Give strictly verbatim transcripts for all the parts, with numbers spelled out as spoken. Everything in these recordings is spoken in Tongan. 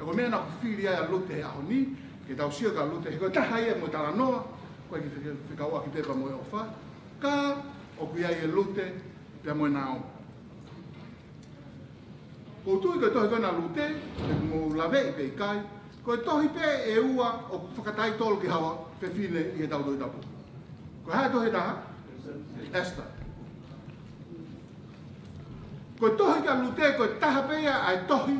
Ko e meʻa naʻa ku fili ai ʻa Lute he ʻaho ni, ke tau sio kia Lute, he ko e taha ia mo e talanoa, ko e kiʻi fekauʻaki pē pea mo e ʻofa, ka ʻoku ʻi ai ʻa Lute pea mo e Naomi. ʻOku ou tui ko e tohi ko ena ʻa Lute, ʻe mou laveʻi pe ʻikai, ko e tohi pē ʻe ua ʻoku fakataitolo ki ha fefine ʻi he Tohi Tapu. Ko e hā e tohi ʻe taha? Esther. Ko e tohi kia Lute, ko e taha pē ia ʻa e tohi,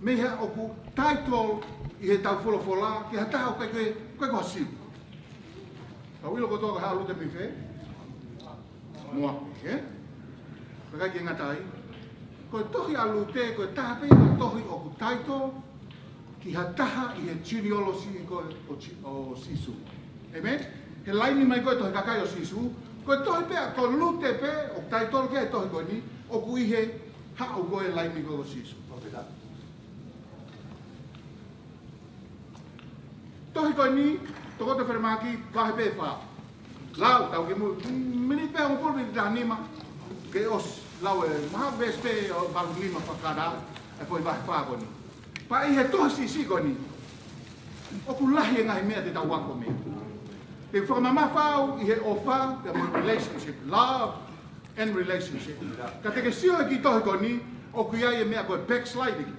mei he ʻoku taitolo ʻi he tau folofola, ki ha taha ʻoku ʻikai ke, ʻikai ko ha Siu. Tau ʻilo kotoa ko e hā ʻa Lute mei fē? Moape, ē? Ka ʻikai ke ngata ai. Ko e tohi ʻa Lute, ko e taha pē ia ʻa e tohi ʻoku taitolo ki ha taha ʻi he genealogy ko ē ʻo Ji-, ʻo Sīsū. ʻĒmeni? He laini mai ko ē tohi kakai ʻo Sīsū. Ko e tohi pē ʻa, ko Lute pē, ʻoku taitolo ki ai e tohi ko eni, ʻoku ʻi he haʻu ko ē laini ko ē ʻo Sīsū. Tohi ko eni, Tokoto Felemaki, vahe pē fā. Lau, tau ke mu-, miniti pē hongofulu, miniti taha nima, ke ʻosi, lau e, maha veesi pē ʻo valu nima fakakata, e foʻi vahe fā ko eni. Pea ʻi he tohi siʻisiʻi ko eni, ʻoku lahi e ngaahi meʻa te tau ako mei ai. Te u fakamamafa au ʻi he ʻofa, pea mo e relationship, love and relationship. Ka te ke sio he kiʻi tohi ko eni, ʻoku ʻi ai e meʻa ko e backsliding.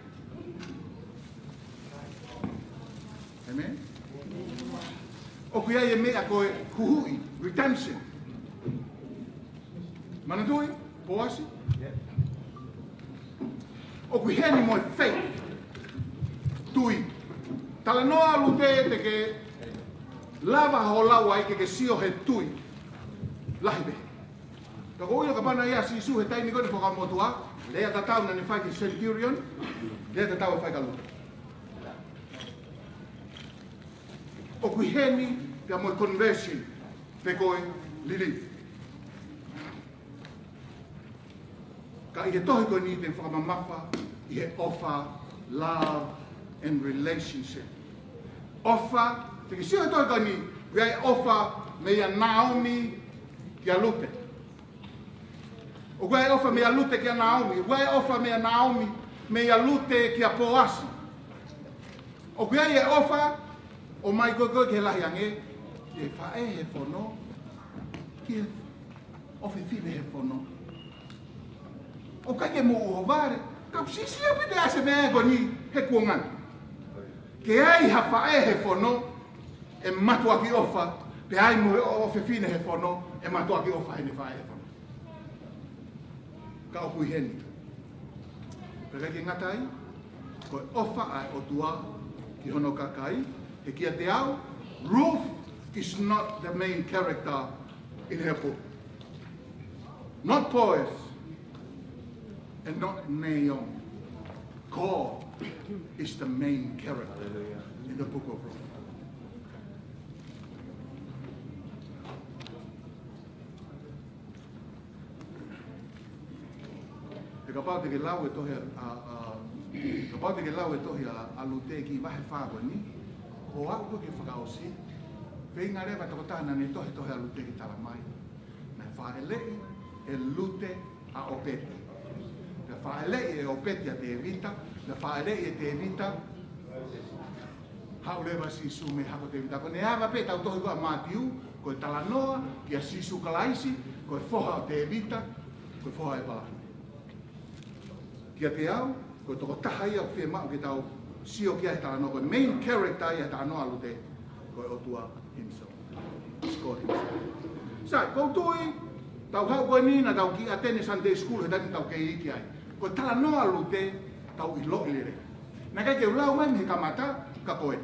ʻĒmeni? ʻOku ʻi ai e meʻa ko e huhuʻi, redemption. Manatuʻi, Poasi? ʻOku ʻi heni mo e faith. Tui. Talanoa ʻa Lute te ke lava hoʻo lau ai ke ke sio he tui. Lahi pē. Ka ʻoku ou ʻilo kapau naʻe ʻi ai ʻa Sīsū he taimi ko ē naʻe fakamotuʻa, lea tatau naʻa ne fai ki he centurion, lea tatau ʻe fai kia Lute. ʻOku ʻi heni pea mo e conversion, pe ko e liliu. Ka ʻi he tohi ko eni te u fakamamafa ʻi he ʻofa, love and relationship. ʻOfa, te ke sio he tohi ko eni, ʻoku ʻi ai e ʻofa meia Naomi kia Lute. ʻOku ʻi ai e ʻofa meia Lute kia Naomi, ʻoku ʻi ai e ʻofa meia Naomi, meia Lute kia Poasi. ʻOku ʻi ai e ʻofa, ʻomai ko ē ko ē ki he lahi ange, ki he faʻē he fono, ki he ʻofefine he fono. ʻOku ʻikai ke mou ʻohovale, ka ʻoku siʻisiʻi ʻaupito ʻa e meʻa ko eni he kuonga ni. Ke ʻi ai ha faʻē he fono, ʻe mātuʻaki ʻofa, pea ʻi ai mo e ʻofefine he fono, ʻe mātuʻaki ʻofa heʻene faʻē he fono. Ka ʻoku ʻi heni. Pea ʻikai ke ngata ai, ko e ʻofa ʻa e ʻOtua ki hono kakai, he kiate au, Ruth is not the main character in her book. Not Boaz, and not Naomi. God is the main character in the book of Ruth. He kapau te ke lau e tohi ʻa, ʻa, ʻa, kapau te ke lau e tohi ʻa, ʻa Lute ki he vahe fā ko eni, ʻo aʻu ko ē ki he fakaʻosi, feinga leva e tokotaha naʻa ne tohi e tohi ʻa Lute ke tala mai naʻe fāʻeleʻi ʻe Lute ʻa ʻOpeti. Naʻe fāʻeleʻi ʻe ʻOpeti ʻa Tēvita, naʻe fāʻeleʻi ʻe Tēvita, haʻu leva ʻa Sīsū mei he hako ʻo Tēvita. Ko ʻene ava pē ʻetau tohi ko ē ʻa Mātiu, ko e talanoa kia Sīsū Kalaisi, ko e foha ʻo Tēvita, ko e foha ʻo ʻĒpalahame. Kiate au, ko e tokotaha ia ʻoku fiemaʻu ke tau sio ki ai he talanoa, ko e main character ia he talanoa ʻa Lute, ko e ʻOtua himself. It's God himself. Sai, ʻoku ou tui, tau haʻu ko eni naʻa tau kiʻi ʻateni Sunday school he taimi tau kei iiki ai. Ko e talanoa ʻa Lute, tau ʻiloʻi lelei. Naʻe ʻikai ke u lau mai mei he kamata, ka ko e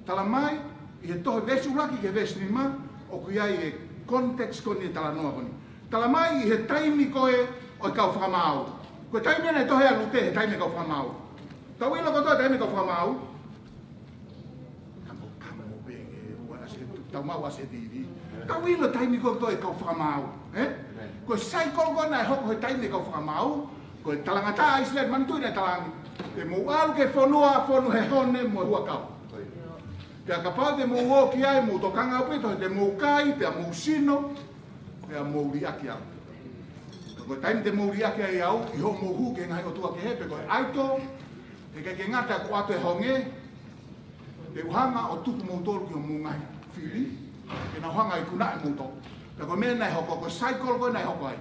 tala mai, ʻi he tohi veesi ʻuluaki ki he veesi nima, ʻoku ʻi ai e context ko eni e talanoa ko eni. Tala mai ʻi he taimi ko ē ʻo e kau fakamaau. Ko e taimi ʻena e tohi ʻa Lute he taimi e kau fakamaau. Tau ʻilo kotoa e taimi e kau fakamaau. Kamo, kamo pē ke ua ʻasi, tau maʻu ʻasi he T V. Tau ʻilo e taimi kotoa e kau fakamaau, ē? Ko e saikolo ko ē naʻe hoko he taimi e kau fakamaau, ko e talangataʻa ʻa ʻIsileli, manatuʻi naʻe talaange, te mou ʻalu ki he fonua, fonu he hone mo e huʻakau. Pea kapau te mou ō ki ai, mou tokanga ʻaupito, te mou kai, pea mou sino, pea mou liʻaki au. Ka ko e taimi te mou liʻaki ai au, ʻi hoʻomou hū ki he ngaahi ʻotua kehe, pe ko e ʻaitoli, He ʻikai ke ngata ʻoku ʻoatu e honge, te u hanga ʻo tuku moutolu ki homou ngaahi fili, ke nau hanga ʻo ikunaʻi moutolu. Pea ko e meʻa naʻe hoko, ko e cycle ko ē naʻe hoko ai.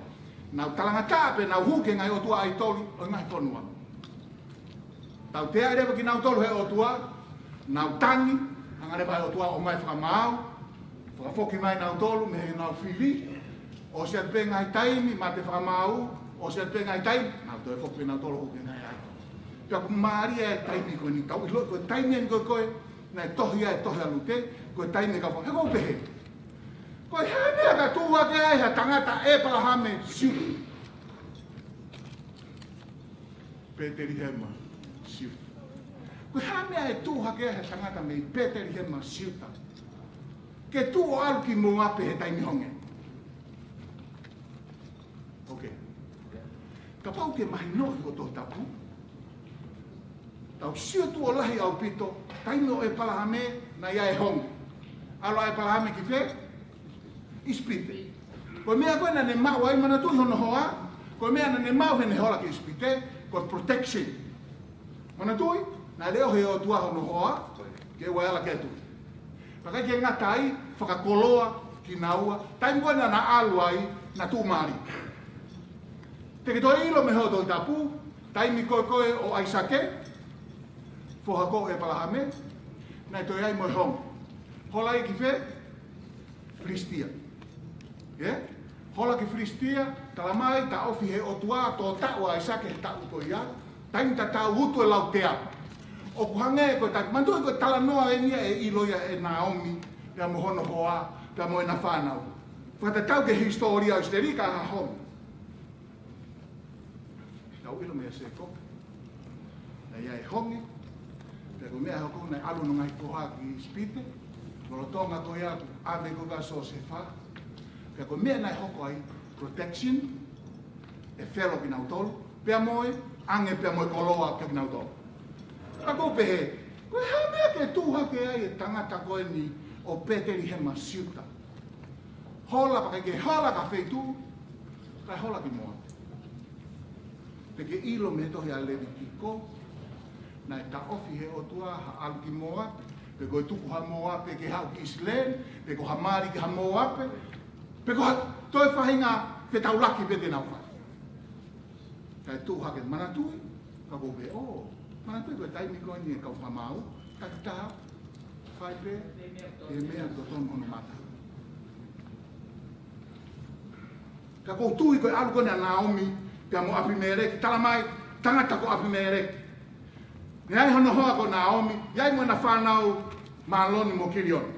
Nau talangataʻa pea nau hū ki he ngaahi ʻotua ʻaitoli ʻo e ngaahi fonua. Tautea leva kinautolu ʻe he ʻOtua, nau tangi, hanga leva ʻe he ʻOtua ʻo ʻomai fakamaau, fakafoki mai nautolu mei heʻenau fili, ʻosi atu pē ngaahi taimi, mate fakamaau, ʻosi atu pē ngaahi taimi, nau toe foki pē nautolu ki he ngaahi ʻaitoli. Pea ʻoku mālie e taimi ko eni, tau ʻiloʻi ko e taimi eni ko ē, ko ē, naʻe tohi ai e tohi ʻa Lute, ko e taimi ka fo, he ʻoku ou pehē. Ko e hā e meʻa ka tuʻu hake ai ha tangata ʻĒpalahame Siuta. Petelihema Siuta. Ko e hā e meʻa ʻe tuʻu hake ai ha tangata mei Petelihema Siuta ke tuʻu ʻo ʻalu ki Mōape he taimi honge? Ok. Kapau ʻoku ke mahinoʻi hoʻo Tohi Tapu, tau sio tuʻo lahi ʻaupito, taimi ʻo ʻĒpalahame naʻe ʻi ai e honge. ʻAlu ʻa ʻĒpalahame ki fē? ʻIsipite. Ko e meʻa ko ē naʻa ne maʻu ai, manatuʻi hono hoa, ko e meʻa naʻa ne maʻu heʻene hola ki ʻIsipite, ko e protection. Manatuʻi, naʻe leʻohi ʻe he ʻOtua hono hoa, ke ʻoua ʻe ala ke tui. Pea ʻikai ke ngata ai, fakakoloa kinaua, taimi ko ē naʻa na ʻalu ai, na tuʻumālie. Te ke toe ʻilo mei hoʻo Tohi Tapu, taimi ko ē ko ē ʻo ʻAisake, foha ko ē ʻo ʻĒpalahame, naʻe toe ʻi ai mo e honge. Hola ia ki fē? Filisitia. ʻE? Hola ki Filisitia, talamai, taʻofi ʻe he ʻOtua, tō taʻu ʻa ʻAisake he taʻu ko ia, taimi tatau utu e lau teau. ʻOku hangē ko e taimi, manatuʻi ko e talanoa eni ia ʻe ʻilo ia ʻe Naomi, pea mo hono hoa, pea mo ʻena fānau. Fakatatau ki he hisitōlia ʻo ʻIsileli ka ha honge. Tau ʻilo meia Sēkope. Naʻe ʻi ai e honge. Pea ko e meʻa hoko naʻe ʻalu hono ngaahi foha ki ʻIsipite. Lolotonga ko ia ʻave ko ē ʻa Siosefa. Pea ko e meʻa naʻe hoko ai protection. ʻE felo kinautolu. Pea mo e, ʻange pea mo e koloa kia kinautolu. Ka ʻoku ou pehē, ko e hā e meʻa ke tuʻu hake ai e tangata ko eni ʻo Petelihema Siuta. Hola pea ʻikai ke hola ki ha feituʻu, kae hola ki Mōape. Te ke ʻilo mei he tohi ʻa Levitiko, naʻe taʻofi ʻe he ʻOtua ha ʻalu ki Mōape, pe ko e tuku ha Mōape ke haʻu ki ʻIsileli, pe ko ha mali ki ha Mōape, pe ko ha toe faʻahinga fetaulaki pē te nau fai. Kae tuʻu hake, manatuʻi, ka ʻoku ou pehē, ʻō, manatuʻi ko e taimi ko eni e kau fakamaau, taki taha, fai pē, ʻi he meʻa ʻoku totonu hono mata. Ka ʻoku ou tui ko e ʻalu ko eni ʻa Naomi, pea mo ʻApimeleki, talamai, tangata ko ʻApimeleki. Naʻe ʻi ai hono hoa ko Naomi, ʻi ai mo ʻena fānau Māloni mo Kilioni.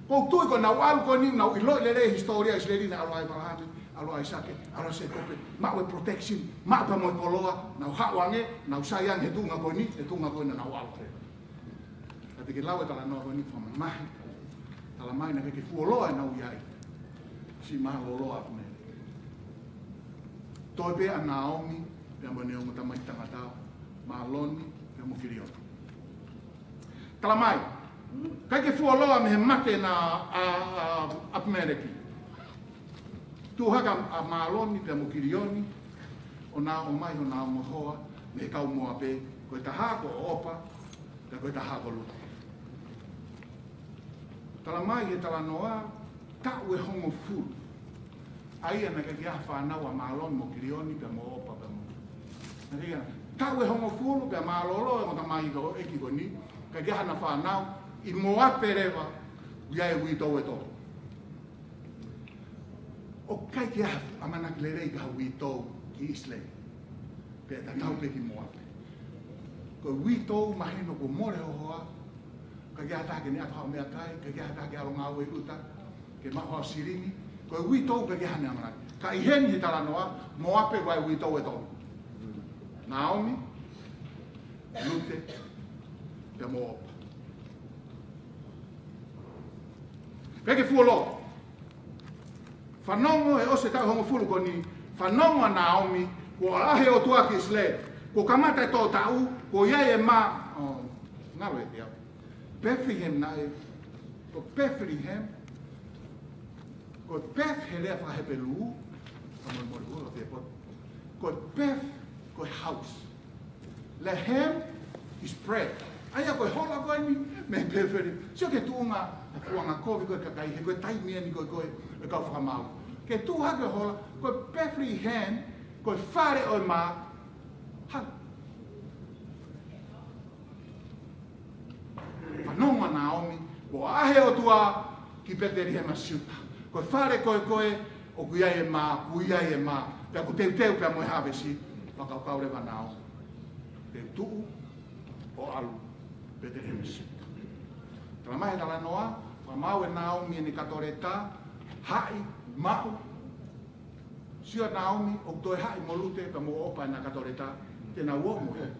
ʻOku ou tui ko ʻenau ʻalu ko eni, nau ʻiloʻi lelei e hisitōlia ʻIsileli, naʻe ʻalu ʻa ʻĒpalahame, ʻalu ʻa ʻAisake, ʻalu ʻa Sēkope, maʻu e protection, maʻu pea mo e koloa, nau haʻu ange, nau sai ange he tuʻunga ko eni, he tuʻunga ko ena naʻa nau ʻalu ai. Ka te ke lau e talanoa ko eni fakamamahi, talamai naʻe ʻikai ke fuoloa ʻenau ʻi ai. Siʻi mālōlō ʻa ʻApimeleki. Toe pē ʻa Naomi, pea mo ʻene ongo tamaiki tangata, Māloni, pea mo Kilioni. Talamai, ʻikai ke fuoloa mei he mate ʻena ʻa, ʻa, ʻApimeleki. Tuʻu hake ʻa Māloni pea mo Kilioni, ʻo na ʻomai honau ongo hoa mei he kau Mōape, ko e taha ko ʻOpa, pea ko e taha ko Lute. Talamai he talanoa, taʻu ʻe hongofulu. ʻA ia naʻe ʻikai ke ʻi ai ha fānau ʻa Māloni mo Kilioni pea mo ʻOpa pea mo. Naʻe ʻikai ke ʻi ai, taʻu ʻe hongofulu pea mālōlō e ongo tamaiki ko ē ʻeiki ko eni, ʻikai ke ʻi ai haʻana fānau, ʻi Mōape leva, ʻoku ʻi ai e uitou ʻe tolu. ʻOku ʻikai ke ʻi ai ha ʻamanaki lelei ki ha uitou ki ʻIsileli. Pea tatau pē ki Mōape. Ko e uitou mahino kuo mole ho hoa, ʻikai ke ʻi ai ha taha ke ne ʻatu haʻo meʻakai, ʻikai ke ʻi ai ha taha ke ʻalu ngāue ʻi ʻuta, ke maʻu haʻo silini, ko e uitou ʻikai ke ʻi ai haʻane ʻamanaki. Ka ʻi heni he talanoa, Mōape ʻoku ʻi ai e uitou ʻe tolu. Naomi, Lute, pea mo ʻOpa. ʻIkai ke fuoloa. Fanongo, ʻi he ʻosi e taʻu hongofulu ko eni, fanongo ʻa Naomi, kuo ʻaʻahi e ʻOtua ki ʻIsileli. Kuo kamata e tō taʻu, kuo ʻi ai e mā, ʻo, ngalo e te au. Bethlehem naʻe, ko Bethlehem, ko Beth he lea faka-Hepelū, ka mo, mo, mo, te po-, ko Beth, ko house. Lehem, Is bread. ʻA ia ko e hola ko eni mei Bethlehem. Sio ki he tuʻunga ʻa e fuʻu angakovi ko e kakai, he ko e taimi eni ko e, ko e, e kau fakamaau. Ke tuʻu hake hola, ko e Bethlehem, ko e fale ʻo e mā. Ha. Fanongo ʻa Naomi, kuo ʻaʻahi ʻOtua ki Petelihema Siuta. Ko e fale ko e, ko e, ʻoku ʻi ai e mā, ʻoku ʻi ai e mā. Pea ʻoku teuteu pea mo e hāvesi, fakakaukau leva ʻa Naomi. Te u tuʻu ʻo ʻalu Petelihema Siuta. Talamai he talanoa, fakamaau ʻe Naomi ʻene kato leta, haʻi, maʻu. Sio ʻa Naomi, ʻoku toe haʻi mo Lute pea mo ʻOpa ʻena kato leta, te nau ō mo ia.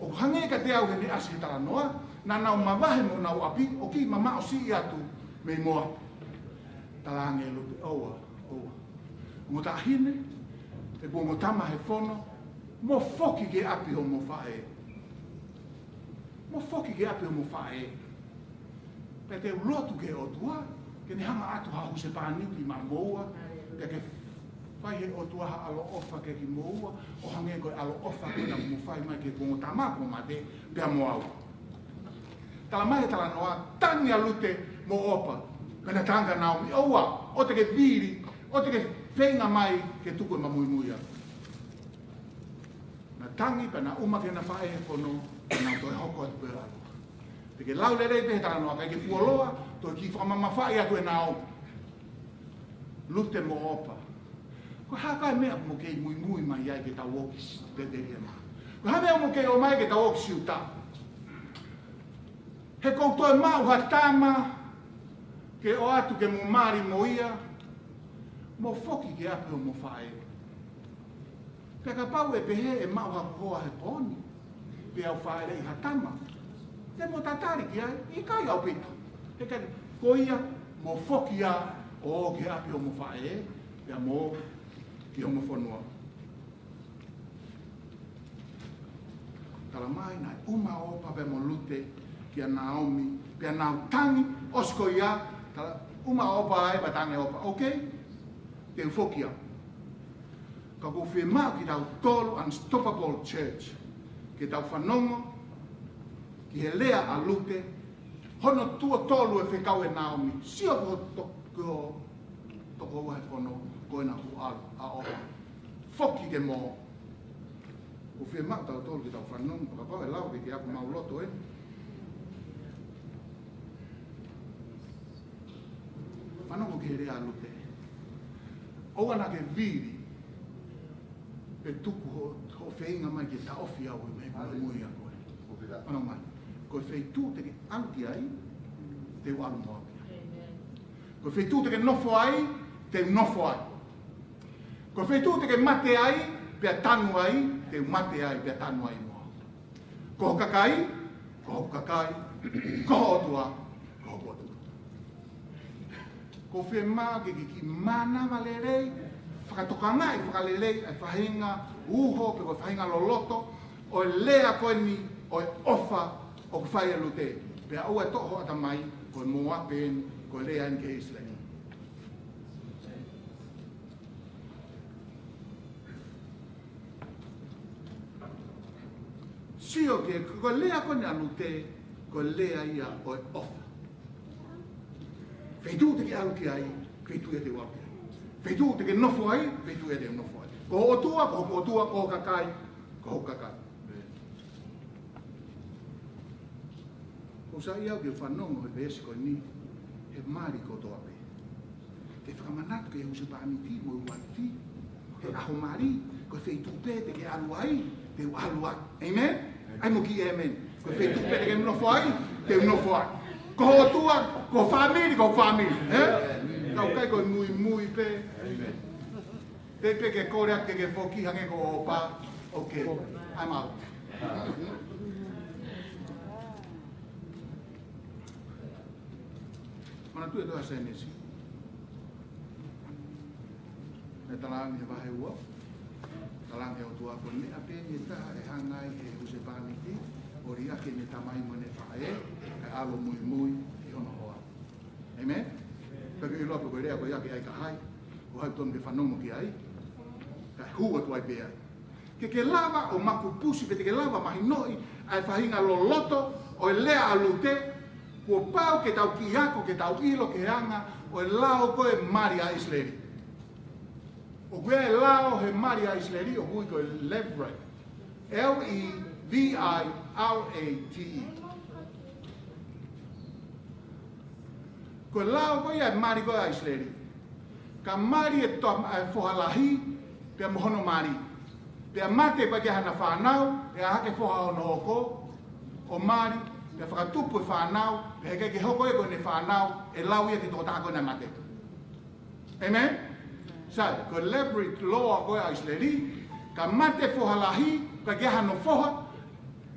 ʻOku hangē kiate au heʻene ʻasi he talanoa, naʻa nau mavahe mo honau ʻapi, ʻo kiʻi mamaʻo siʻi atu mei Moape. Talaange ʻe Lute, ʻoua, ʻoua. Ongo taʻahine, pe ko e ongo tama he fono, mo foki ki he ʻapi homo faʻē. Mo foki ki he ʻapi homo faʻē. Pea te u lotu ki he ʻOtua, ke ne hanga atu ha husepāniti maʻamoua, pea ke fai ʻe he ʻOtua ha ʻaloʻofa kiate kimoua, ʻo hangē ko e ʻaloʻofa ko ē naʻa mo fai mai ki he ongo tama kuo mate, pea mo au. Talamai he talanoa, tangi ʻa Lute mo ʻOpa, pea na talaange kia Naomi, ʻoua, ʻoua te ke vili, ʻoua te ke feinga mai ke tuku ʻema muimui atu. Na tangi pea na ʻuma ki heʻena faʻē he fono, pea na toe hoko atu pē ʻo ʻalu. Te ke lau lelei pē he talanoa, ʻikai ke fuoloa, toe kiʻi fakamamafaʻi atu ʻe Naomi. Lute mo ʻOpa. Ko e hā koā e meʻa ʻoku mo kei muimui mai ai ke tau ō ki Petelihema? Ko e hā e meʻa ʻoku mo kei ō mai ke tau ō ki Siuta? He ʻoku ou toe maʻu ha tama ke ʻoatu ke mo mali mo ia, mo foki ki he ʻapi homo faʻē. Pea kapau ʻe pehē ʻe maʻu haku hoa he pō ni, pea u fāʻeleʻi ha tama, te mo tatali ki ai? ʻIkai ʻaupito. He ʻikai, ko ia, mo foki ia ʻo ō ki he ʻapi homo faʻē, pea mo ō ki homo fonua. Talamai naʻe ʻuma ʻa ʻOpa pea mo Lute kia Naomi, pea nau tangi, ʻosi ko ia, tala, ʻuma ʻa ʻOpa ai, pea talaange ʻe ʻOpa, okay, te u foki au. Ka ʻoku fiemaʻu kitautolu Unstoppable Church, ke tau fanongo ki he lea ʻa Lute, hono tuʻo tolu e fekau ʻe Naomi, sio ki ho to-, ki ho tokoua he fono, ko ena kuo ʻalu ʻa ʻOpa. Foki ke mo ō. ʻOku fiemaʻu tautolu ke tau fanongo, kapau ʻe lava ke ke ako mau loto ē. Fanongo ki he lea ʻa Lute. ʻOua naʻa ke vili, pe tuku hoʻo, hoʻo feinga mai ke taʻofi au mei he muimui ʻa koe. Fanongo mai. Ko e feituʻu te ke ʻalu ki ai, te u ʻalu mo au ki ai. Ko e feituʻu te ke nofo ai, te u nofo ai. Ko e feituʻu te ke mate ai, pea tanu ai, te u mate ai, pea tanu ai mo au. Ko ho kakai, ko hoku kakai, ko ho ʻOtua, ko hoku ʻOtua. ʻOku fiemaʻu ke ke kiʻi mānava lelei, fakatokangaʻi fakalelei ʻa e faʻahinga uho pe ko e faʻahinga loloto ʻo e lea ko eni ʻo e ʻofa ʻoku fai ʻe Lute. Pea ʻoua ʻe toʻo ho ʻatamai, ko e Moape eni, ko e lea eni ki he ʻIsileli. Sio ki he, ko e lea ko eni ʻa Lute, ko e lea ia ʻo e ʻofa. Feituʻu te ke ʻalu ki ai, feituʻu ia te u ʻalu ki ai. Feituʻu te ke nofo ai, feituʻu ia te u nofo ai. Ko ho ʻOtua, ko hoku ʻOtua, ko ho kakai, ko hoku kakai. ʻOku ou saiʻia au ke fanongo he veesi ko eni, he mali kotoa pē. Ke fakamanatu ki he husepāniti mo e uaifi, he ʻaho mali, ko e feituʻu pē te ke ʻalu ai, te u ʻalu ai. Amen? ʻAi mo kiʻi amen. Ko e feituʻu pē te ke nofo ai, te u nofo ai. Ko ho ʻOtua, ko ho fāmili, ko ho fāmili. Ē? Ka ʻoku ʻikai ko e muimui pē. Te pē ke kole atu ke ke foki hangē ko ʻOpa. Okay. I'm out. Manatuʻi e tohi ʻa Sēnesi. Naʻe talaange he vahe ua. Talaange ʻe he ʻOtua ko e meʻa pē eni ʻe taha ʻe hanga ai ʻe he husepāniti ʻo liʻaki ʻene tamai mo ʻene faʻē, kae ʻalu ʻo muimui ʻi hono hoa. Amen? Pea ke ʻilo pē ko e lea ko ia ke ʻai kia hai, ko hai tonu ke fanongo ki ai, kae hū atu ai pē ai. Ke ke lava ʻo makupusi, pe te ke lava mahinoʻi ʻa e faʻahinga loloto ʻo e lea ʻa Lute, kuo pau ke tau kiʻi ako, ke tau ʻilo ki he anga ʻo e lao ko ē mali ʻa ʻIsileli. ʻOku ʻi ai e lao he mali ʻa ʻIsileli, ʻoku ui ko e levirate. L E V I R A T E. Ko e lao ko ia e mali ko ē ʻa ʻIsileli. Ka mali e toa, e foha lahi, pea mo hono mali. Pea mate pea ʻikai ke ʻi ai hana fānau, pea ʻā hake e foha hono hoko, ʻo mali, pea fakatupu e fānau, pea heʻikai ke hoko ia ko ʻene fānau, ʻe lau ia ki he tokotaha ko ē naʻe mate. Amen? Sai, ko e levirate law ko ē ʻa ʻIsileli, ka mate e foha lahi, ka ʻikai ke ʻi ai hano foha,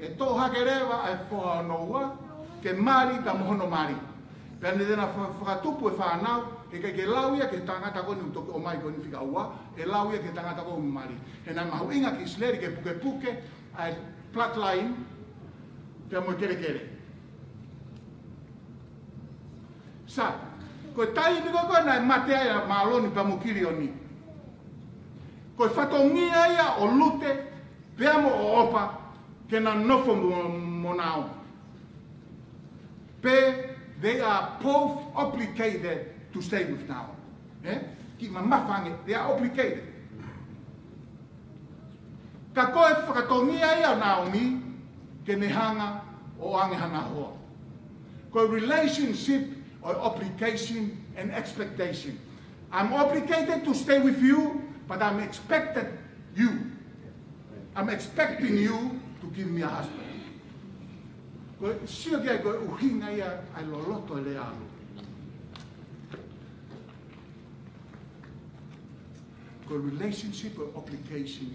ʻe toʻo hake leva e foha hono ua, ke mali pea mo hono mali. Pea ne tena fa-, fakatupu e fānau, heʻikai ke lau ia ki he tangata ko eni ʻoku toki ʻomai ko eni fika ua, ʻe lau ia ki he tangata ko eni mali. He naʻe mahuʻinga ki ʻIsileli ke pukepuke ʻa e bloodline, pea mo e kelekele. Sai, ko e taimi ko ē ko ē naʻe mate ai ʻa Māloni pea mo Kilioni, ko e fatongia ia ʻo Lute pea mo ʻOpa ke na nofo mo, mo Naomi. Pe, they are both obligated to stay with Naomi. Eh? Kiʻi mamafa ange, they are obligated. Ka ko e fatongia ia ʻo Naomi ke ne hanga ʻo ʻoange hana hoa. Ko e relationship ʻo e obligation and expectation. I'm obligated to stay with you, but I'm expected you. I'm expecting you to give me a husband. Ko e sio ki ai, ko e ʻuhinga ia ʻa e loloto e lea ʻa Lute. Ko e relationship, ko e obligation,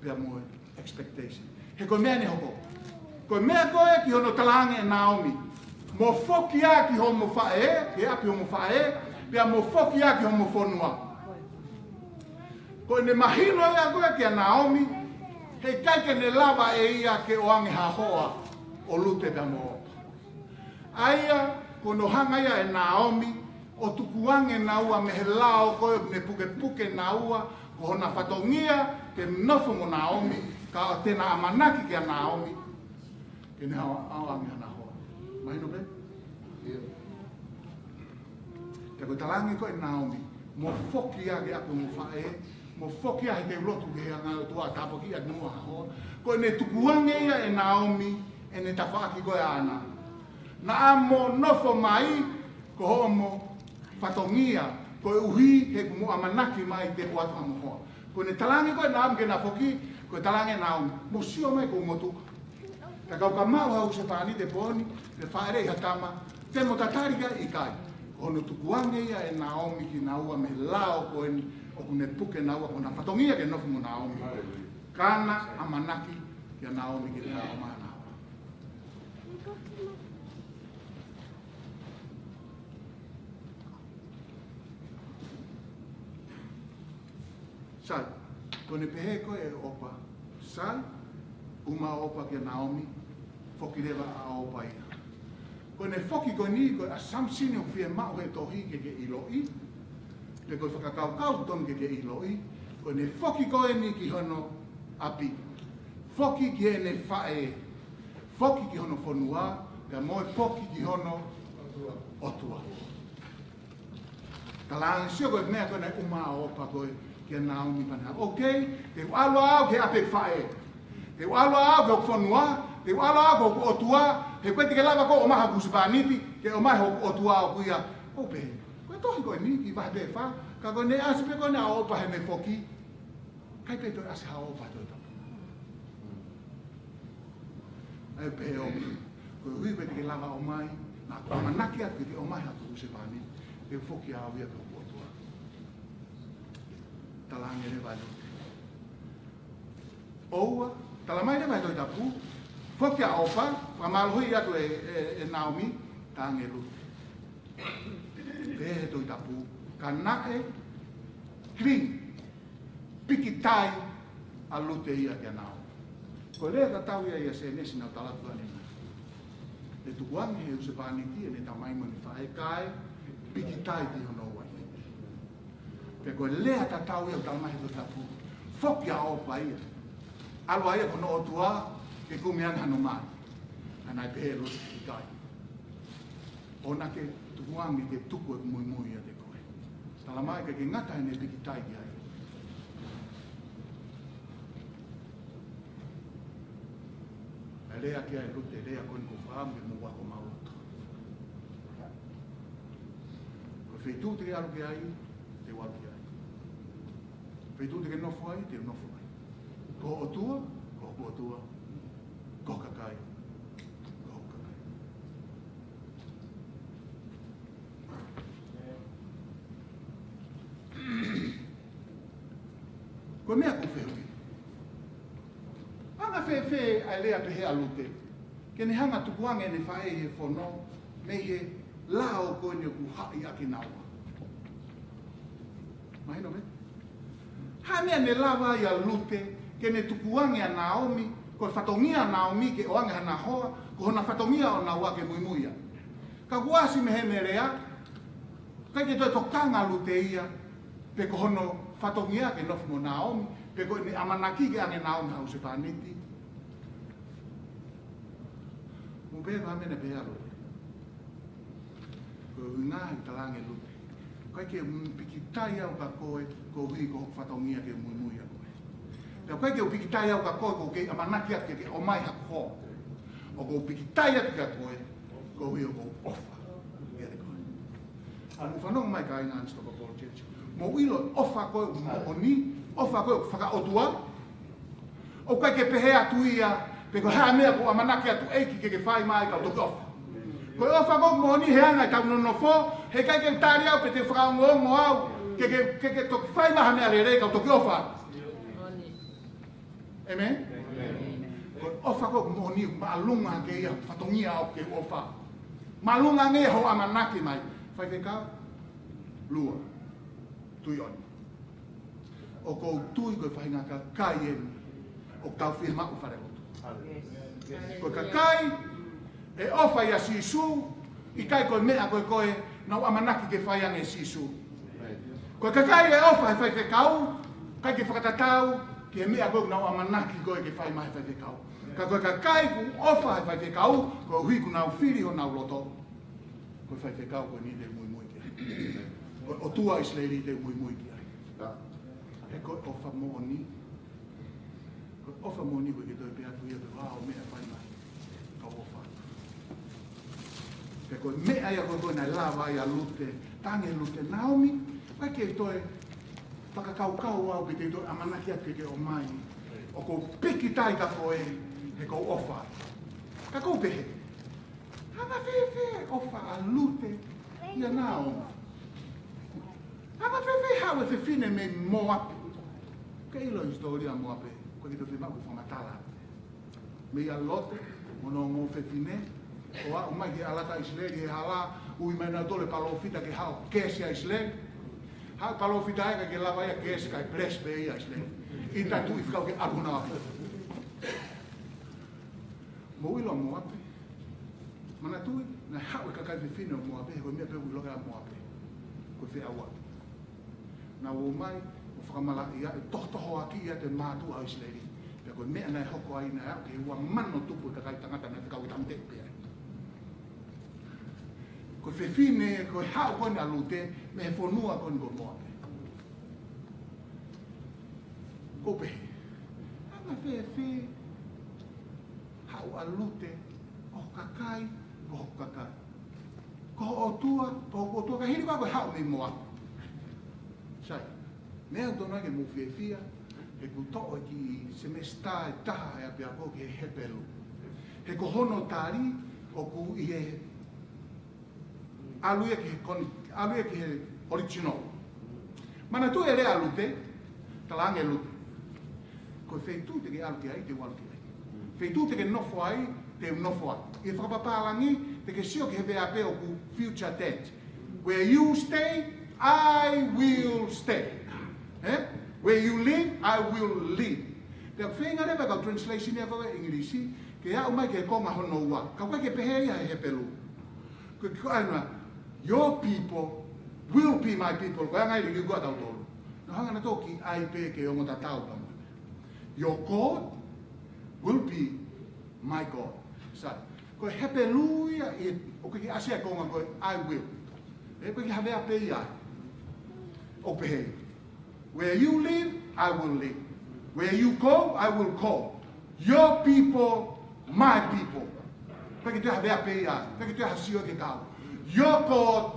pea mo e expectation. He ko e meʻa ne hoko, ko e meʻa ko ē ki hono talaange ʻe Naomi, mo foki ā ki homo faʻē, ki ʻapi homo faʻē, pea mo foki ā ki homo fonua. Ko ʻene mahino ia ko ē kia Naomi, heʻikai ke ne lava ʻe ia ke ʻoange ha hoa ʻo Lute pea mo ʻOpa. ʻA ia, ko hono hanga ia ʻe Naomi ʻo tukuange naua mei he lao ko ē ne pukepuke naua, ko hona fatongia ke nofo mo Naomi, ka ʻoku tena ʻamanaki kia Naomi ke ne ʻoange hana hoa. Mahino pē? ʻIo. Pea ko e talaange ko ē ʻe Naomi, mo foki ā ki ʻapi homo faʻē, mo foki ā he te u lotu ki he anga ʻo e ʻOtua ʻo tāpuakiʻi atu muʻa ha hoa. Ko ʻene tukuange ia ʻe Naomi ʻene tafaʻaki ko ē ʻaʻana. Naʻa mo nofo mai, ko hoʻomo fatongia, koeʻuhi he kuo mo ʻamanaki mai te u ʻoatu haʻamo hoa. Ko ʻene talaange ko ē ʻe Naomi ke na foki, ko e talaange ʻe Naomi, mo sio mai ko motu. Ka kau ka maʻu ha husepāniti he pō ni, pea fāʻeleʻi ha tama, te mo tatali ki ai? ʻIkai. Ko hono tukuange ia ʻe Naomi kinaua mei he lao ko eni ʻoku ne puke naua, ko hona fatongia ke nofo mo Naomi. Ka na ʻamanaki kia Naomi ke ne ʻoange hana hoa. Sai, ko ʻene pehē ko ē ʻe ʻOpa, sai, ʻuma ʻa ʻOpa kia Naomi, foki leva ʻa ʻOpa ia. Ko ʻene foki ko eni, ko e assumption ʻoku fiemaʻu he tohi ke ke ʻiloʻi, pe ko e fakakaukau totonu ke ke ʻiloʻi, ko ʻene foki ko eni ki hono ʻapi, foki ki heʻene faʻē, foki ki hono fonua, pea mo e foki ki hono ʻOtua. Talaange, sio ko e meʻa ko ē naʻe ʻuma ʻe ʻOpa ko ē kia Naomi, pea ne, okay, te u ʻalu au ki he ʻapi ʻeku faʻē. Te u ʻalu au ki hoku fonua, te u ʻalu au ki hoku ʻOtua, he ʻoku ʻikai te ke lava koe ʻo ʻomai haku husepāniti, ke ʻomai hoku ʻOtua ʻoʻoku ia. ʻOku pehē. Ko e tohi ko eni, kiʻi vahe pē ʻe fā, ka ko ʻene ʻasi pē ko ena ʻa ʻOpa heʻene foki, ʻikai pē toe ʻasi ha ʻOpa he Tohi Tapu. ʻA ia pehē ʻe ʻOpa, koeʻuhi ʻoku ʻikai te ke lava ʻo ʻomai, naʻa ku ʻamanaki atu ke ke ʻomai haku husepāniti, te u foki au ia ki hoku ʻOtua. Talaange leva ʻe Lute. ʻOua, talamai leva he Tohi Tapu, foki ʻa ʻOpa, fakamālohi atu ʻe, ʻe, ʻe Naomi, talaange ʻe Lute. Pehē he Tohi Tapu, ka naʻe cling, pikitai ʻa Lute ia kia Naomi. Ko e lea tatau ia ʻia Sēnesi naʻa ku tala atu ange. ʻE tukuange he husepāniti ʻene tamai mo ʻene faʻē kae pikitai ki hono uaifi. Pea ko e lea tatau ia ʻoku talamai he Tohi Tapu, foki ʻa ʻOpa ia. ʻAlu ai ʻa hono ʻOtua ke kumi ange hano mali. Ka naʻe pehē ʻe Lute, ʻikai. ʻOua naʻá ke tukuange ke tuku ʻeku muimui ʻiate koe. Talamai ʻikai ke ngata heʻene pikitai ki ai, ʻe lea ki ai ʻe Lute, lea ko eni kuo u fakaʻamu ke mou ako maʻuloto. Ko e feituʻu te ke ʻalu ki ai, te u ʻalu ki ai. Feituʻu te ke nofo ai, te u nofo ai. Ko ho ʻOtua, ko hoku ʻOtua. Ko ho kakai, ko hoku kakai. Ko e meʻa ʻoku ou fehuʻi, anga fēfē ʻa e lea pehē ʻa Lute ke ne hanga ʻo tukuange ʻene faʻē ʻi he fono mei he lao ko eni ʻoku haʻi ʻaki kinaua? Mahino mai? Hā e meʻa ne lava ai ʻa Lute ke ne tukuange ʻa Naomi, ko e fatongia ʻa Naomi ke ʻoange hana hoa, ko hona fatongia ʻo Naomi ke muimui ai? Ka kuo ʻasi mei heʻene lea, ʻikai ke toe tokanga ʻa Lute ia, pe ko hono fatongia ke nofo mo Naomi, pe ko ʻene ʻamanaki ke ʻoange ʻe Naomi ha husepāniti. Mou pehē ha meʻa ne pehē ʻa Lute. Ko e ʻuhinga ia ʻoku talaange ʻe Lute, ʻikai ke u pikitai au kia koe koeʻuhi ko hoku fatongia ke muimui ʻia koe. Pea ʻikai ke u pikitai au kia koe ʻoku ou kei ʻamanaki atu ke ke ʻomai haku hoa. ʻOku ou pikitai atu kia koe koeʻuhi ʻoku ou ʻofa ʻiate koe. ʻA, mou fanongo mai kāinga Anstop Apollo Church. Mou ʻilo, ʻofa ko ē ʻoku moʻoni, ʻofa ko ē ʻoku fakaʻotua, ʻoku ʻikai ke pehē atu ia, pe ko e hā e meʻa ʻoku ʻamanaki atu ʻEiki ke ke fai mai ka u toki ʻofa. Ko e ʻofa ko ē ʻoku moʻoni he anga ʻetau nonofo, heʻikai ke u tali au pe te u fakaongoongo au ke ke, ke ke toki fai mai ha meʻa lelei ka u toki ʻofa. ʻĒmeni? Ko e ʻofa ko ē ʻoku moʻoni, māʻolunga ange ia, fatongia ʻoku ke ʻofa. Māʻolunga ange hoʻo ʻamanaki mai. Faifekau, lua, Tuʻiʻoni. ʻOku ou tui ko e faʻahinga kakai eni ʻoku tau fiemaʻu falelotu. Ko e kakai ʻe ʻofa ʻia Sīsū, ʻikai ko e meʻa ko ē ʻoku nau ʻamanaki ke fai ange ʻe Sīsū. Ko e kakai ʻe ʻofa he faifekau, ʻikai ke fakatatau ki he meʻa ko ē ʻoku nau ʻamanaki ko ē ke fai mai he faifekau. Ka ko e kakai ʻoku ʻofa he faifekau, koeʻuhi ʻoku nau fili honau loto, ko e faifekau ko eni te u muimui ki ai. Ko e ʻOtua ʻo ʻIsileli te u muimui ki ai. He ko e ʻofa moʻoni, ko e ʻofa moʻoni ʻoku ʻikai ke toe pehē atu ia pe ko e hā hoʻo meʻa ʻe fai mai ka u ʻofa. Pea ko e meʻa ia ko ē naʻe lava ai ʻa Lute, talaange ʻe Lute, Naomi, ʻoua te ke toe fakakaukau au pe te u toe ʻamanaki atu ke ke ʻomai. ʻOku ou pikitai kia koe he ʻoku ou ʻofa. Ka ʻoku ou pehē, anga fēfē e ʻofa ʻa Lute ʻia Naomi? Anga fēfē e haʻu e fefine mei Moape? Ke ʻilo e hisitōlia Moape, ʻoku ʻikai ke toe fiemaʻu ke fakamatala. Meia Lote mo hono ongo fefine, ʻo aʻu mai ki he ʻalata ʻIsileli he hala, ui mai nautolu e palōfita ke haʻu ʻo keesi ʻa ʻIsileli. Haʻu e palōfita ʻikai ke lava ia ʻo keesi, kae bless pē ia ʻa ʻIsileli. ʻI he taimi ʻoku fekau ke ʻalu honau ʻapi. Mou ʻilo ʻa Moape. Manatuʻi, naʻe haʻu e kakai fefine ʻo Moape, he ko e meʻa pē ʻoku ʻiloʻi ai ʻa Moape, ko e feʻauaki. Naʻa nau ō mai ʻo fakamalaʻiaʻi, tohotohoakiʻi ʻa e mātuʻa ʻo ʻIsileli. Pea ko e meʻa naʻe hoko ai naʻe aʻu ki he ua mano tupu e kakai tangata naʻe fekau ke tāmateʻi pē ai. Ko e fefine, ko e haʻu ko eni ʻa Lute mei he fonua ko eni ko Moape. ʻOku ou pehē, anga fēfē haʻu ʻa Lute, ko ho kakai, ko hoku kakai. Ko ho ʻOtua, ko hoku ʻOtua, ka hili ko ē ko e haʻu mei Moape. Sai, meʻa ʻoku totonu ke mou fiefia, he kuo toʻo e kiʻi semester ʻe taha ʻa e ʻapiako ki he Hepelū. He ko hono tali, ʻoku ʻi he ʻalu ia ki he koni, ʻalu ia ki he original. Manatuʻi e lea ʻa Lute, talaange ʻe Lute, ko e feituʻu te ke ʻalu ki ai, te u ʻalu ki ai. Feituʻu te ke nofo ai, te u nofo ai. ʻI he fakapapālangi, te ke sio ki he veape ʻoku future tense. Where you stay, I will stay. Eh? Where you live, I will live. Pea feinga leva e kau translation ia ko ē ʻa e ʻIngilisi ke aʻu mai ki he konga hono ua. Ka ʻoku ʻikai ke pehē ia he Hepelū. Ko e kiʻi ko ena, your people will be my people. Ko e anga ia e liliu ko ē ʻa tautolu. Nau hanga nautolu ʻo kiʻi ʻai pē ke ongo tatau pē mo ia. Your God will be my God. Sai. Ko e Hepelū ia, ʻoku ʻikai ke ʻasi ai e konga ko e I will. ʻOku ʻikai ke havea pē ia. ʻOku pehē: Where you live, I will live. Where you go, I will go. Your people, my people. ʻOku ʻikai ke toe havea pē ia. ʻOku ʻikai ke toe ha sio ke kau. Your God,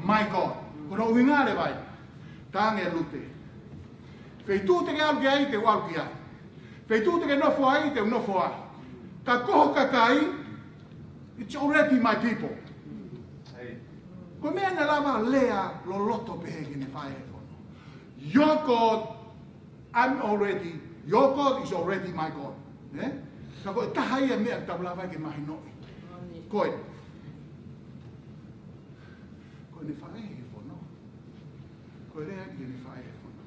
my God. Ko hono ʻuhinga leva ia. Talaange ʻe Lute: Feituʻu te ke ʻalu ki ai, te u ʻalu ki ai. Feituʻu te ke nofo ai, te u nofo ai. Ka ko ho kakai, it's already my people. Ko e meʻa naʻe lava lea loloto pehē ki heʻene faʻē he fono. Your God, I'm already, your God is already my God. Ē? Ka ko e taha ia e meʻa ʻoku tau lava ke mahinoʻi. Ko e, ko ʻene faʻē he fono. Ko e lea ki heʻene faʻē he fono.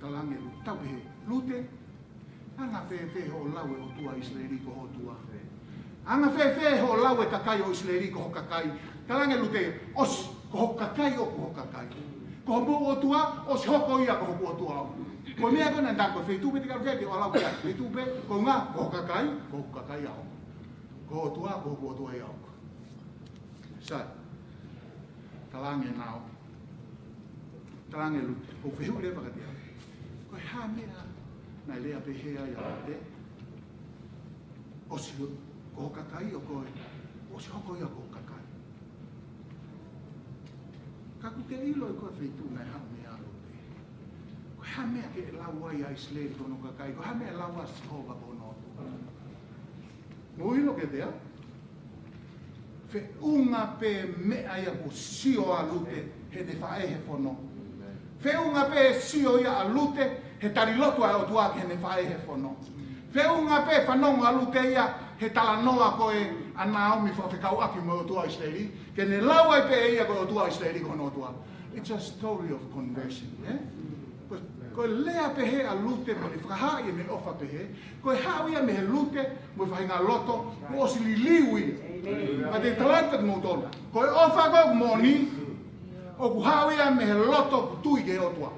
Talaange ʻe Lute, tau pehē: Lute, anga fēfē hoʻo lau e ʻOtua ʻo ʻIsileli ko ho ʻOtua? Anga fēfē hoʻo lau e kakai ʻo ʻIsileli ko ho kakai? Talaange ʻe Lute: ʻOsi, ko ho kakai ʻoku ho kakai. Ko homou ʻOtua, ʻosi hoko ia ko hoku ʻOtua. Ko e meʻa ko ena, tā ko e feituʻu pē te ke ʻalu ki ai, te u ʻalu au ki ai. Feituʻu pē, ko e ʻuhinga, ko ho kakai, ko hoku kakai ia ʻoku. Ko ho ʻOtua, ko hoku ʻOtua ia ʻoku. Sai. Talaange ʻe Naomi. Talaange ʻe Lute. Ko e fehuʻi leva kiate au: Ko e hā e meʻa naʻe lea pehē ai ʻa Lute? ʻOsi, ko ho kakai ʻoku, ʻosi hoko ia ko ho kakai. Ka ʻoku ke ʻilo ʻe koe e feituʻu naʻe haʻu mei ai ʻa Lute? Ko e hā e meʻa ke lau ai ʻa ʻIsileli ko hono kakai? Ko e hā e meʻa lau ai ʻa Sihova ko hono ʻOtua? Mou ʻilo kiate au? Feʻunga pē meʻa ia kuo sio ai ʻa Lute heʻene faʻē he fono. Feʻunga pē sio ia ʻa Lute he tali lotu ʻa e ʻOtua ki heʻene faʻē he fono. Feʻunga pē fanongo ʻa Lute ia he talanoa ko ē ʻa Naomi fakafekauʻaki mo e ʻOtua ʻo ʻIsileli, ke ne lau ai pē ʻe ia ko e ʻOtua ʻo ʻIsileli ko hono ʻOtua. It's a story of conversion, ē? Ko, ko e lea pehē ʻa Lute mo ʻene fakahaaʻi ʻene ʻofa pehē, ko e haʻu ia mei he Lute mo e faʻahinga loto kuo ʻosi liliu ia. ʻĒmeni. Ka te u tala atu kiate kimoutolu, ko e ʻofa ko ē ʻoku moʻoni, ʻoku haʻu ia mei he loto ʻoku tui ki he ʻOtua.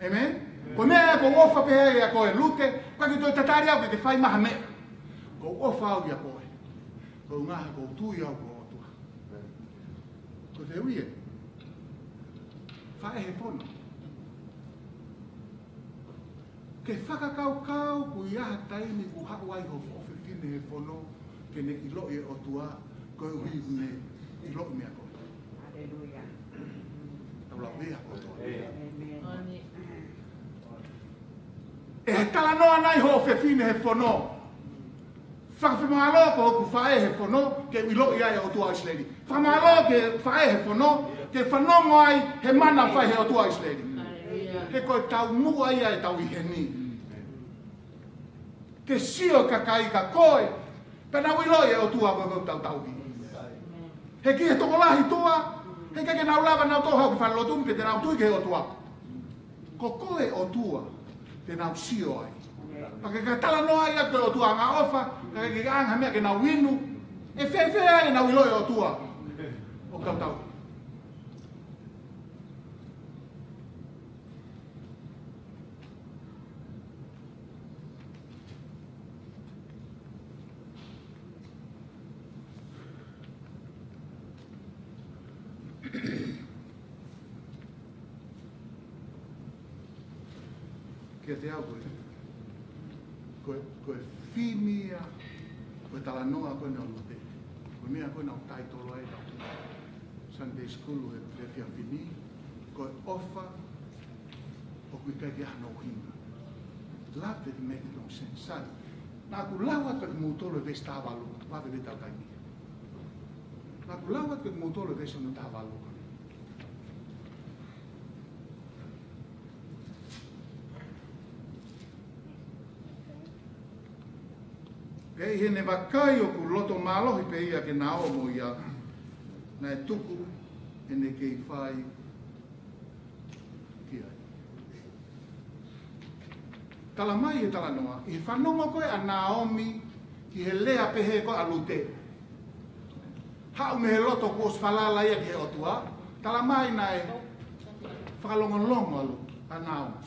ʻĒmeni? Ko e meʻa ia ʻoku ou ʻofa pehē ai ʻia koe Lute, ʻoku ʻikai ke toe tatali au ke ke fai mai ha meʻa. ʻOku ou ʻofa au ʻia koe. Ko e ʻuhinga he ʻoku ou tui au ko e ʻOtua. Ko e fehuʻi ē. Faʻē he fono. Ke fakakaukau kuo ʻi ai ha taimi kuo haʻu ai ho ʻofefine he fono ke ne ʻiloʻi e ʻOtua, koeʻuhi ne ʻiloʻi meia koe. Haleluia. Tau lau ia ko e ʻOtua. ʻĒmeni. ʻE he talanoa nai ho ʻofefine he fono? Fakamālō ko hoku faʻē he fono ke u ʻiloʻi ai e ʻOtua ʻo ʻIsileli. Fakamālō ki he faʻē he fono ke fanongo ai he mana ʻoku fai he ʻOtua ʻo ʻIsileli. He ko e taumuʻa ia ʻetau ʻi heni. Ke sio e kakai kia koe, pea nau ʻiloʻi e ʻOtua ko ē ʻoku tau tauhi. He ki he tokolahi tuʻa, he ʻikai ke nau lava nautolu ʻo haʻu ki he falelotu ni pe te nau tui ki he ʻOtua. Ko koe ʻOtua te nau sio ai. Pea ke ka talanoa ia ko e ʻOtua angaʻofa, ka ke anga meʻa ke nau inu, ʻe fēfē ai ʻenau ʻilo e ʻOtua ʻoku tau tauhi? Kiate au ko e, ko e, ko e fimi ia, ko e talanoa ko ena ʻo Lute. Ko e meʻa ko ena ʻoku taitolo ai ʻetau Sunday School he, he efiafi ni, ko e ʻofa ʻoku ʻikai ke ʻi ai hano ʻuhinga. Love that make no sense. Sai. Naʻa ku lau atu kiate kimoutolu e veesi taha valu, vave pē ʻetau taimi. Naʻa ku lau atu kiate kimoutolu e veesi hono taha valu. Pea ʻi heʻene vakai ʻoku loto mālohi pē ia ke na ō mo ia, naʻe tuku ʻene kei fai ki ai. Tala mai he talanoa, ʻi he fanongo ko ē ʻa Naomi ki he lea pehē ko ē ʻa Lute, haʻu mei he loto kuo ʻosi falala ia ki he ʻOtua, tala mai naʻe fakalongolongo ʻa Lu-, ʻa Naomi.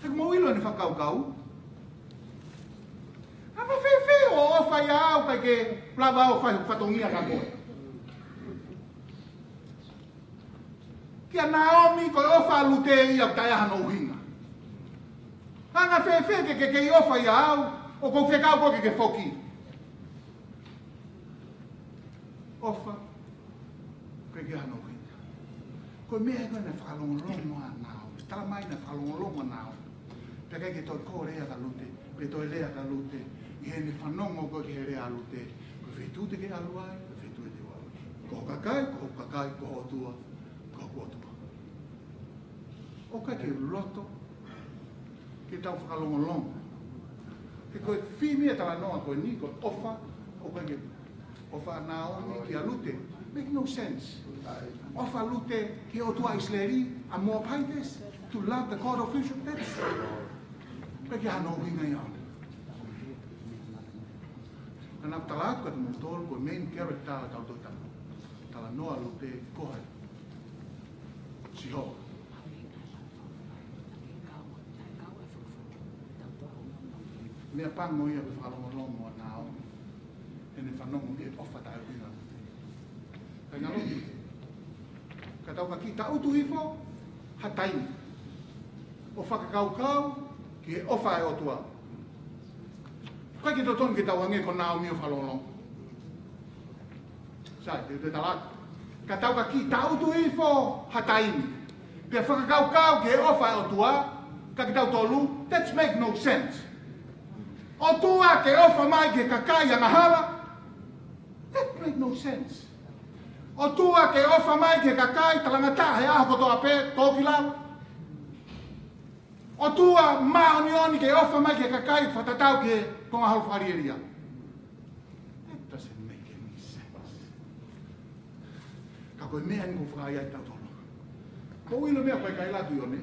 Mou ʻilo ʻene fakakaukau. Anga fēfē ʻo ʻofa ʻia au kae ʻikai ke lava ʻo fai fatongia kia koe? Kia Naomi ko e ʻofa ʻa Lute ia ʻoku taʻe ʻi ai hano ʻuhinga. Anga fēfē ke ke kei ʻofa ʻia au, ʻoku ou fekau koe ke ke foki? ʻOfa, ʻikai ke ʻi ai hano ʻuhinga. Ko e meʻa ia ko ē naʻe fakalongolongo ai ʻa Naomi. Tala mai naʻe fakalongolongo ʻa Naomi. Pea ʻikai ke toe kole ia kia Lute, pe toe lea kia Lute, ʻi heʻene fanongo ko ē ki he lea ʻa Lute. Ko e feituʻu te ke ʻalu ai, ko e feituʻu te u ʻalu ai. Ko ho kakai, ko hoku kakai, ko ho ʻOtua, ko hoku ʻOtua. ʻOku ʻikai ke u loto ke tau fakalongolongo. He ko e fili ʻa e talanoa ko eni, ko e ʻofa, ʻoku ʻikai ke ʻofa ʻa Naomi kia Lute. Make no sense. ʻOfa ʻa Lute ki he ʻOtua ʻIsileli, ʻa Moabites, to love the God of Israel. That's, ʻikai ke ʻi ai hano ʻuhinga ia. Ka naʻa ku tala atu kiate kimoutolu, ko e main character ʻo e tau tohi talanoa ʻa Lute ko hai? Sihova. Meʻapango ia ko e fakalongolongo ʻa Naomi heʻene fanongo ki he ʻofa taʻeʻuhinga. Kae ngalo, ka tau ka kiʻi tangutu hifo ha taimi ʻo fakakaukau ki he ʻofa ʻa e ʻOtua. ʻIkai ke totonu ke tau hangē ko Naomi ʻo fakalongolongo. Sai, te u toe tala atu. Ka tau ka kiʻi tangutu hifo ha taimi pea fakakaukau ki he ʻofa ʻa e ʻOtua kia kitautolu, that's make no sense. ʻOtua ke ʻofa mai ki he kakai angahala, that make no sense. ʻOtua ke ʻofa mai ki he kakai talangataʻa he ʻaho kotoa pē, tō ki lalo. ʻOtua māʻoniʻoni ke ʻofa mai ki he kakai fakatatau ki he konga holo fakalielia. That doesn't make any sense. Ka ko e meʻa eni ʻoku fakaʻaiʻai kitautolu. Mou ʻilo e meʻa ʻoku ʻikai ʻalu atu ʻi ʻOne?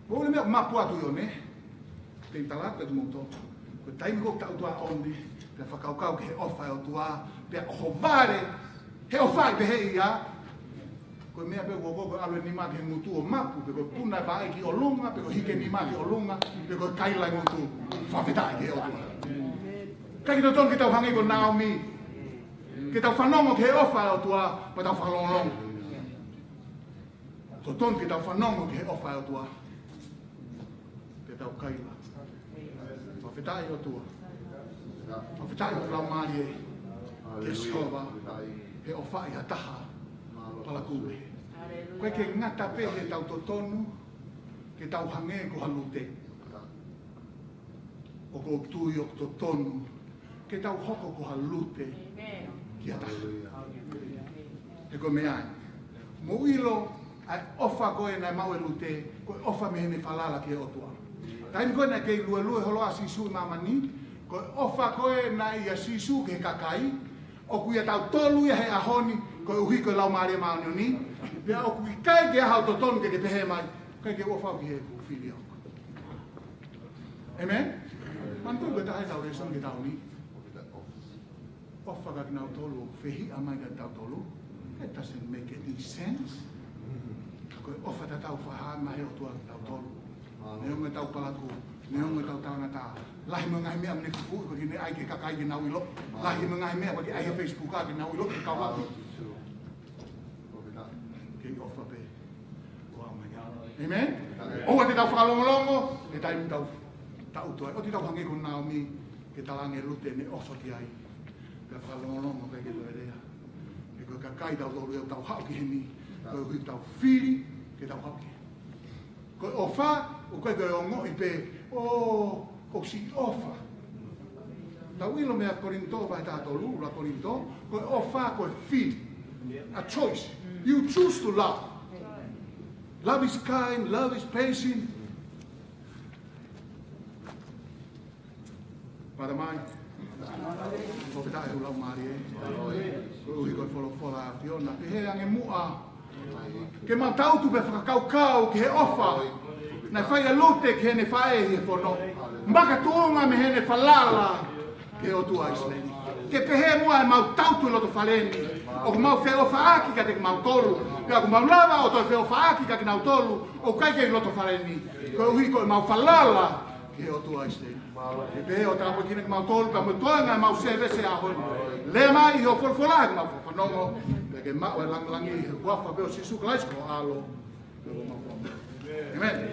Mou ʻilo e meʻa ʻoku mapu atu ʻi ʻOne? Te u tala atu kiate kimoutolu. Ko e taimi ko ē ʻoku tau tuʻu ʻi ʻOne, pea fakakaukau ki he ʻofa ʻa e ʻOtua, pea ʻohovale he ʻofa ʻi pehē ia. Ko e meʻa pē ʻoku ʻoku ʻalu e nima ki he ngutu ʻo mapu, pe ko e puna e vaʻe ki ʻolunga, pe ko e hiki e nima ki ʻolunga, pe ko e kaila e ngutu. Fakafetaʻi ki he ʻOtua. ʻIkai ke totonu ke tau hangē ko Naomi, ke tau fanongo ki he ʻofa ʻa e ʻOtua pea tau fakalongolongo. Totonu ke tau fanongo ki he ʻofa ʻa e ʻOtua pea tau kaila. Fakafetaʻi ʻOtua. Fakafetaʻi ʻoku lau mālie ʻa Sihova he ʻofaʻi ha taha palakū pē. ʻOku ʻikai ke ngata pē he tau totonu ke tau hangē ko ha Lute. ʻOku ou tui ʻoku totonu ke tau hoko ko ha Lute ki ha taha. He ko e meʻa eni. Mou ʻilo ʻa e ʻofa ko ē naʻe maʻu ʻe Lute, ko e ʻofa mei heʻene falala ki he ʻOtua. Taimi ko ē naʻe kei luelue holo ai ʻa Sīsū ʻi māmani, ko e ʻofa ko ē naʻe ʻia Sīsū ki he kakai, ʻoku ʻia tautolu ia he ʻaho ni, koeʻuhi ko e Laumālie Māʻoniʻoni, pea ʻoku ʻikai ke ʻi ai haʻo totonu ke ke pehē mai, ʻikai ke u ʻofa au ki he fili ʻaʻaku. ʻĒmeni? Manatuʻi ko e taha ʻetau lēsoni ki he taʻu ni. ʻOfa kia kinautolu ʻoku fehiʻa mai kia tautolu. It doesn't make any sense. Ka ko e ʻofa tatau fakahā mai ʻe he ʻOtua kia tautolu. Neongo ʻetau palakū, neongo ʻetau talangataʻa. Lahi mo e ngaahi meʻa ʻoku ne fufū ko ē ke ne ʻai ki he kakai ke nau ʻilo. Lahi mo e ngaahi meʻa ʻoku ke ʻai he Facebook ke nau ʻilo ke kau atu. Kei ʻofa pē. ʻOfa mai. ʻĒmeni? ʻOua te tau fakalongolongo he taimi tau, tau tuʻu ai. ʻOua te tau hangē ko Naomi, ke talaange ʻe Lute ʻene ʻofa ki ai, pea fakalongolongo pē ke toe lea. He ko e kakai tautolu ʻoku tau haʻu ki heni, koeʻuhi tau fili ke tau haʻu ki heni. Ko e ʻofa, ʻoku ʻikai ko e ongoʻi pē, ʻo, ʻoku siʻi ʻofa. Tau ʻilo mei he Kolinitō vahe taha tolu, ʻuluaki Kolinitō, ko e ʻofa ko e fili. A choice. You choose to love. Love is kind, love is patient. Pata mai. Fakafetaʻi ʻoku lau mālie. Koeʻuhi ko e folofola ʻa e ʻAfiona. Pehē ange muʻa ke mau tangutu pea fakakaukau ki he ʻofa naʻe fai ʻe Lute ki heʻene faʻē ʻi he fono. Makatuʻunga mei heʻene falala ki he ʻOtua ʻo ʻIsileli. Ke pehē muʻa ʻemau tangutu ʻi loto fale ni, ʻoku mau feʻofaʻaki kiate kimautolu, pea ʻoku mau lava ʻo toe feʻofaʻaki kia kinautolu ʻoku ʻikai ke ʻi loto fale ni. Koeʻuhi ko ʻemau falala ki he ʻOtua ʻi he siteiki. Pea ʻoku tāpuekina kimautolu pea mo e toenga ʻemau sēvesi he ʻaho ni. Lea mai ʻi hoʻo folofola ke mau fanongo, pea ke maʻu e langilangi, ʻi he huafa pē ʻo Sīsū Kalaisi ko ho ʻAlo. ʻĒmeni.